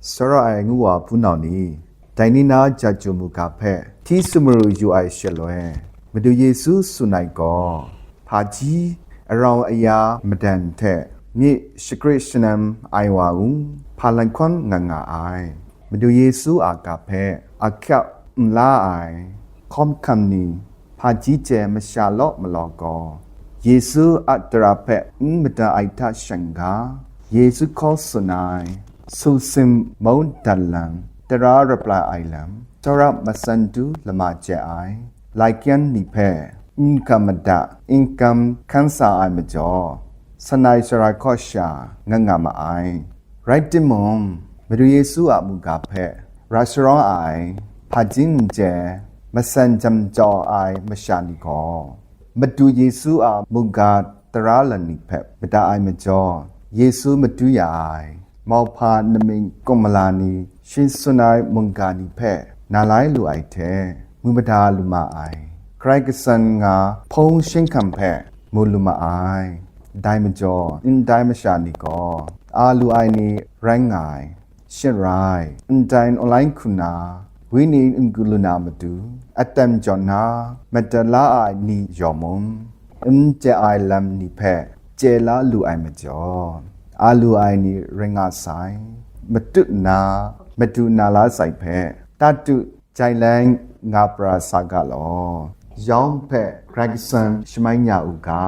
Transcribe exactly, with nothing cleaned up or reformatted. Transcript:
Tsawra ai ngu wa hpunau ni, dai ni na jat jaw mu ga hpe hti sumru yu ai shaloi, Madu Yesu tsun ai gaw, hpaji arau aya madan hte myit shakrit shanam ai wa u, hpa lan hkawn nga nga ai. Madu Yesu a ga hpe ahkyak n la ai, hkawm hkam ni, hpaji chye masha law malaw gaw, Yesu a tara hpe n mada ai hta shang ga, Yesu hkaw tsun ai, susim mung dat lam, tara repla ai lam, tsawra matsan du lama chye ai, laikyan ni hpe n kam mada, n kam hkan sa ai majaw, sanai sara hkaw sha nga nga ma ai. Rai timung, Madu Yesu a mungga hpe ra sharawng ai, hpaji n chye, matsan jam jau ai masha ni gaw, Madu Yesu a mungga tara lan ni hpe mada ai majaw, Yesu madu ya ai, mauhpa namying kumla ni shin sun ai mungga ni hpe na lai lu ai hte, mu mada lu ma ai. Karai Kasang nga hpung shinghkam hpe mu lu ma ai. Dai majaw, ndai masha ni gaw, a lu ai ni rai nga ai. Shing rai, ndai online hku na, wenyi n gu lu na matu, aten jaw na, mada la ai ni yawng mung, n chye ai lam ni hpe chye la lu ai majaw, a lu ai ni rai nga sai. Matu na, madu na la sai hpe, tatu jai lai nga pra sa ga law, yawng hpe Karai Kasang shamai nya u ga.